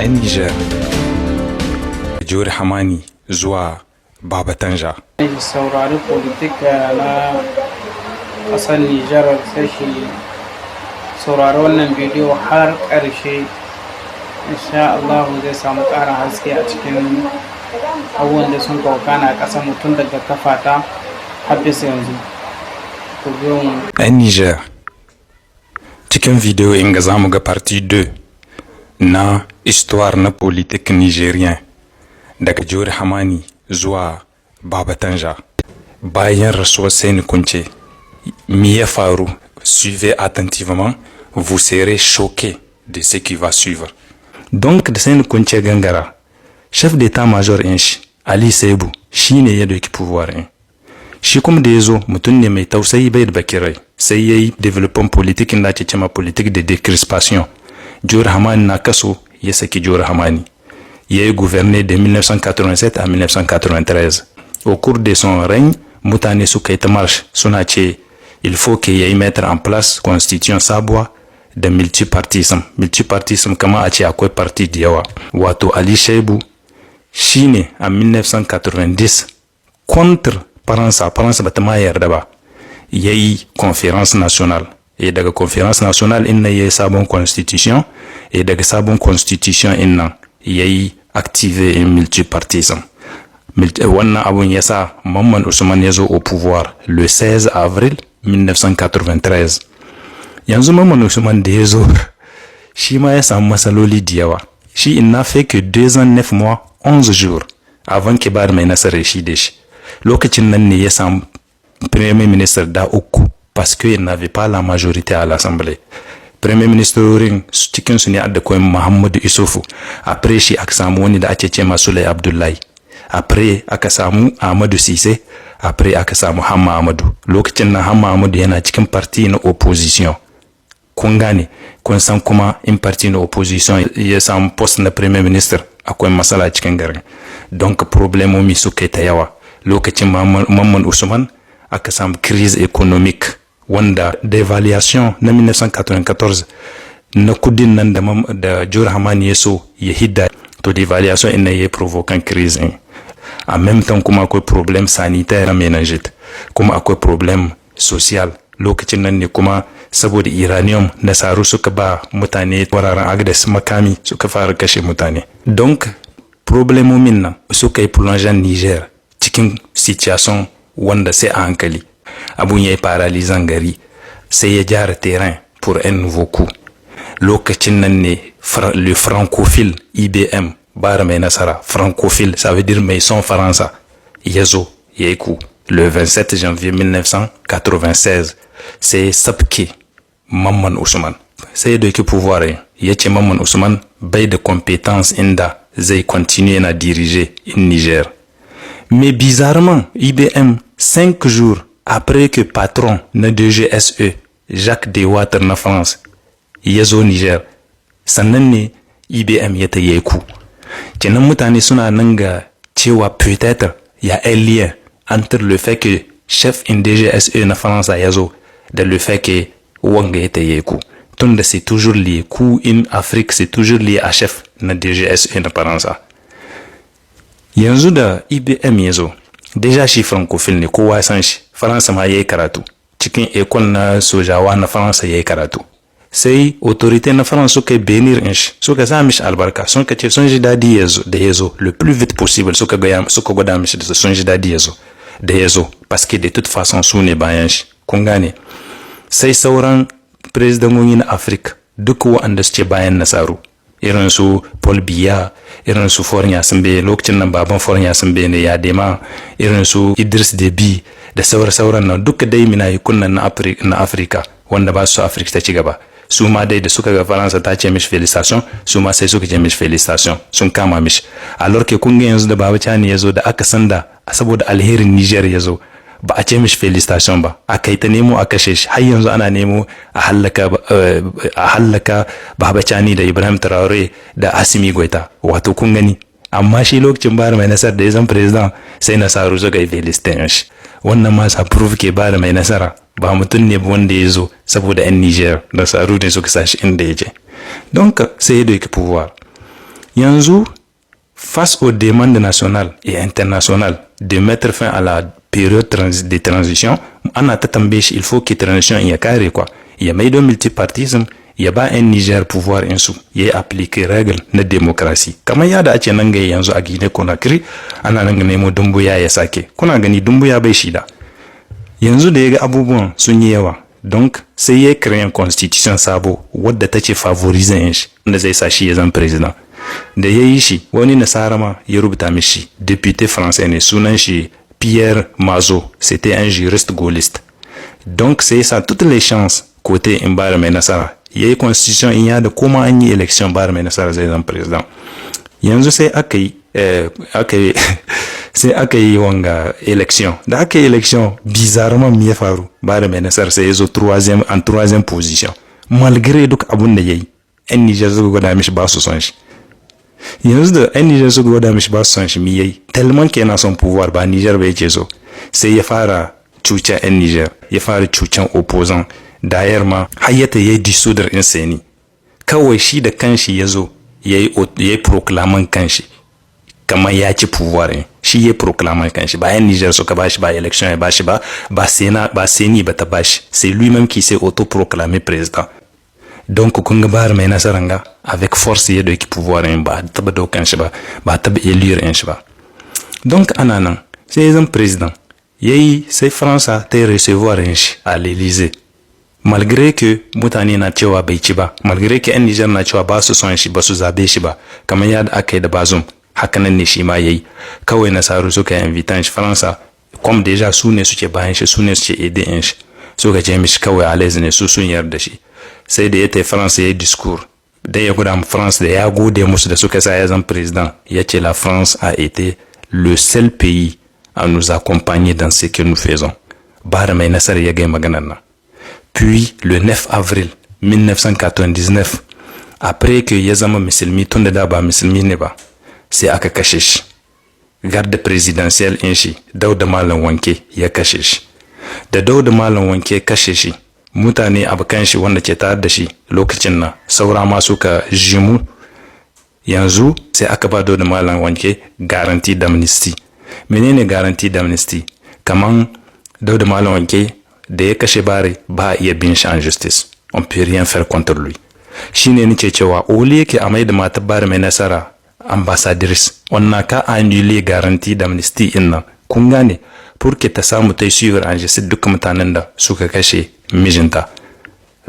'Yan Niger, Diori Hamani zuwa Baba Tanja. Saurari politique na ƙasar Nijar, sai shi saurari wannan bidiyo har ƙarshe. Insha Allah zai samu ƙarin haske a cikin abubuwan da sun wakana a ƙasar mutum daga kafata har bisa yanzu. Ku biyo mu. 'Yan Niger, cikin video inga za mu ga partie 2 na histoire na politique nigérien daga Diori Hamani zuwa Baba Tanja. Bayan rasuwar Seyni Kountché, me ya faru? Suivez attentivement, vous serez choqués de ce qui va suivre. Donc da Seyni Kountché gangara, chef d'état-major ɗin shi Ali Saibu shine ya doki pouvoir ɗin. Shi kuma da ya zo, mutum ne mai tausayi, bai da bakin rai, sai ya yi développement politique da ake cema politique de décrispation. Diori Hamani na kaso, ya saki Diori Hamani, ya yi gouverner de 1987 à 1993. Au cours de son règne, mutane suka yi ta marche, suna ce il faut que ya yi mettre en place constitution sabuwa da multipartisme. Multipartisme kama a ce akwai parti da yawa. Wato Ali Shaibu shine a 1990, contre Faransa, Faransa bata ma yarda ba, ya yi conférence nationale, e daga conférence nationale in nan ya yi sabon constitution, e daga sabon constitution in nan ya yi activer in multipartisme. Wannan abun ya sa Mamman Usman ya zo au pouvoir le 16 avril 1993. Yanzu Mamman Usman da ya zo, shi ma ya samu matsaloli da yawa. Shi il n'a fait que 2 ans, 9 mois, 11 jours avant que ba mai nasarar shi da shi. Lokacin nan ne ya samu premier ministre da uku, parce qu'il n'avait pas la majorité à l'Assemblée. Premier ministerorin cikin su ne adda koyin Muhammadu Isufu. Après shi aka samu wani da ake ce Sule Abdullahi, après aka samu Ahmadu Sise, après aka samu Hamma Ahmadu. Lokacin nan Hamma Ahmadu yana cikin parti na opposition. Kun gane, kun san kuma in parti na opposition ya samu poste na premier ministre, akwai matsala cikin garin. Donc problemomi suka ta yawa. Lokacin Mamman Usman aka samu crise économique, wanda dévaluation na 1994 na kudin nan da Diori Hamani ya so ya hidda, to dévaluation ina ya provoquant crise. En même temps kuma akwai problème sanitaire na méningite, kuma akwai problème social. Lokacin nan ne kuma saboda uranium, nasaru suka ba mutane wararen Agadez makami, suka fara kashe mutane. Donc problemomin nan suka yi plongeant Niger cikin situation wanda sai a hankali. Abun ya yi paralysant gari, sai ya gyara terrain pour un nouveau coup. Lokacin nan ne le francophile IBM, Bara Mai Nasara, francophile, ça veut dire mai son Faransa, ya zo ya yi coup le 27 janvier 1996, sai sabke Mamman Usman, sai ya doki pouvoir. Ya ce Mamman Usman bai da compétence inda zai continuer na diriger in Niger. Mais bizarrement, IBM, 5 jours après que patron na DGSE Jacques Dewater na France ya zo Niger, sannan ne IBM ya ta yi coup. Kenan mutane suna nan ga cewa peut-être y a un lien entre le fait que chef in DGSE na France ya zo da le fait que wanga ya ta yi coup, tunda c'est toujours lié. Coup in Afrique, c'est toujours lié à chef na DGSE na Faransa. Yanzu da IBM ya zo, déjà shi francophile ne, kowa ya san shi, Faransa ma ya yi karatu, cikin école na sojawa na Faransa ya yi karatu. Sai autorité na France suka yi bénir in shi, suka sa mishi albarka, sun ka ce sun ji dadi da ya zo le plus vite possible. Suka gaya, suka gwada mishi da sun ji dadi da ya zo, parce que de toute façon su ne bayan shi. Kun gane? Sai sauran prezidantoci na Afrique duk waɗanda suke bayan nasaru, irin su Paul Biya, irin su Faure Gnassingbé, lokacin nan baban Faure Gnassingbé ne ya dema, irin su Idris Deby da sauran nan duka dai mina kunnan na Afirka wanda ba su Afirka ta ci gaba, su ma dai da suka ga Faransa ta ce mishi félicitation, su ma sai suka ce mishi félicitation, sun kama mishi. Alors que kun ga yanzu da Baba Tchiani ya zo, da aka san da saboda alherin Niger ya zo, ba a ce mishi félicitation ba, aka yi ta nemo a kashe shi. Har yanzu ana nemo a hallaka Baba Tchiani da Ibrahim Traore da Assimi Goïta. Wato kun gani, amma shi lokacin Bara Mai Nasara da ya zan président, sai nasaru suka yi félicitation shi. Wannan ma ça prouve que Bara Mai Nasara ba mutum ne wanda ya zo saboda 'yan Niger, nasaru ne suka sa shi inda ya je. Donc sai ya doki pouvoir. Yanzu Yanzu, face aux demandes nationales et internationales de mettre fin à la période de transition, ana ta tambaye shi, il faut que transition ya kare quoi, ya maido multipartisme, ya ba 'yan Niger pouvoir insu, ya yi appliquer règle na démocratie, kamar yadda ake nan ga yanzu a Guinea Conakry, ana nan ga nemo Dumbuya ya sake. Kuna gani, Dumbuya bai shida. Yanzu da ya ga abubuwan sun yi yawa, donc sai ya créer constitution sabo wadda ta ce favoriser shi, wanda zai sa shi ya zama président. Da ya yi shi, wani nasara ma ya rubuta mishi, député français ne, sunan shi Pierre Mazeaud, c'était un juriste gaulliste. Donc sai sa toutes les chances côté in Bara Mai Nasara ya yi constitution in ya da kuma an yi élection, Bara Mai Nasara zai zama président. Yanzu sai aka yi wanga élection. Da aka yi élection, bizarrement, me ya faru? Bara Mai Nasara sai ya zo troisième, en troisième position, malgré duk abun da ya yi. Yan Nijar suka gwada mishi ba su son shi. Yanzu da yan Nijar suka gwada mishi ba su son shi, mi yayi? Tellement que yana son pouvoir, ba Nijar ba yake so, sai ya fara cucan yan Nijar, ya fara cucan opposant. D'ailleurs ma hayyata ya yi dissoudre in CENI. Kawai shi da kanshi ya zo ya yi proclamer kanshi kamar ya ci pouvoir. Ne shi ya proclamer kanshi, ba yan Niger suka bashi ba, élection ya bashi ba, ba Sénat ba, CENI ba ta bashi. C'est lui-même qui s'est autoproclamé président. Donc kun ga Bara Mai Nasaran ga, avec force ya dauki pouvoir in, ba taba daukan shi ba, ba taba élire in shi ba. Donc ana nan, sai ya zama président yayi, sai Faransa ta yi recevoir shi à l'Élysée, malgré que mutane na cewa bai ci ba, malgré que 'yan Nijar na cewa ba su son shi, ba su zabe shi ba. Kamar yadda aka yi da Bazoum, hakanan ne shi ma yayi. Kawai nasaru suka yi invitan shi Faransa, comme déjà su ne suke bayan shi, su ne suke aider in shi, suka ce mishi kawai à l'aise ne, su sun yarda shi. Sai da ya tafi Faransa, ya yi discours da ya gwada France da ya gode musu da suka sa ya zama président. Ya ce: "La France a été le seul pays à nous accompagner dans ce que nous faisons." Bara Mai Nasara ya gai maganar nan. Puis le 9 avril 1999, après que ya zama musulmi, tun da ba musulmi ne ba, sai aka kashe shi. Garde présidentiel in shi, Dauda Malam Wanke, ya kashe shi. Da Dauda Malam Wanke kashe shi, mutane abokan shi wanda ke tare da shi lokacin nan, saura ma suka jimu. Yanzu sai aka ba Dauda Malam Wanke garantie d'amnistie. Menene garantie d'amnistie? Kaman Dauda Malam Wanke da ya kashe Bare, ba a iya bin shi en justice, on peut rien faire contre lui. Shine nake cewa au lieu yake a mai da matar Bare Mai Nasara ambassadrice, on n'a qu'à annuler garantie d'amnistie in nan, kun gane, pour que ta samu ta yi suivre en justice duka mutanen da suka kashe mijinta,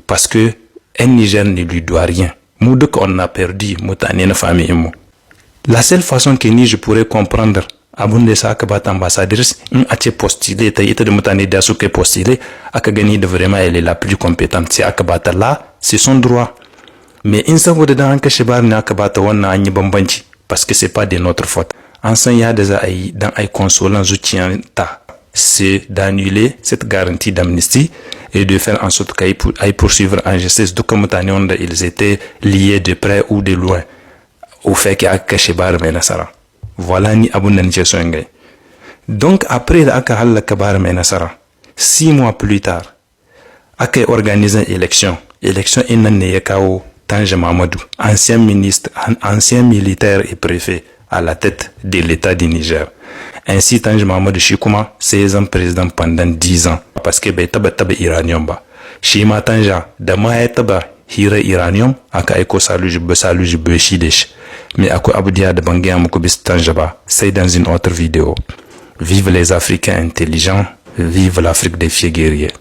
parce que un Niger ne lui doit rien. Mu duka, on a perdu mutane na famille mu. La seule façon que ni je pourrais comprendre abun da ya sa aka bata ambassadrice, in a ce postuler ta, ita da mutane da suka postuler, aka gani da vraiment elle est la plus compétente, sai aka bata. Là, c'est son droit. Mais in saboda dan an kashe Bari ne aka bata wannan, an yi bambanci, parce que c'est pas de notre faute. An san yadda za a yi dan ai consolant zuciyanta, c'est d'annuler cette garantie d'amnistie et de faire en sorte qu'aille poursuivre en justice duka mutane wanda ils étaient liés de près ou de loin au fait que aka kashe Bara Mai Nasara. Voilà, ni abun da nake so in gai. Donc après da aka hallaka Bara Mai Nasara, 6 mois plus tard aka yi organiser élection. Élection in nan ne ya kawo Tanja Mamadou, ancien ministre, ancien militaire et préfet, à la tête de l'État du Niger. Ainsi, Tanja Mamadou shi kuma sai ya zama président pendant 10 ans, parce que bai taba uranium ba. Shi ma Tanja da ma ya taba hira uranium, aka aiko Salou Jibo. Salou Jibo shi da shi. Mais akwai abu da ban gaya muku bisa Tanja ba, sai dans une autre vidéo. Vive les Africains intelligents, vive l'Afrique des fiers guerriers.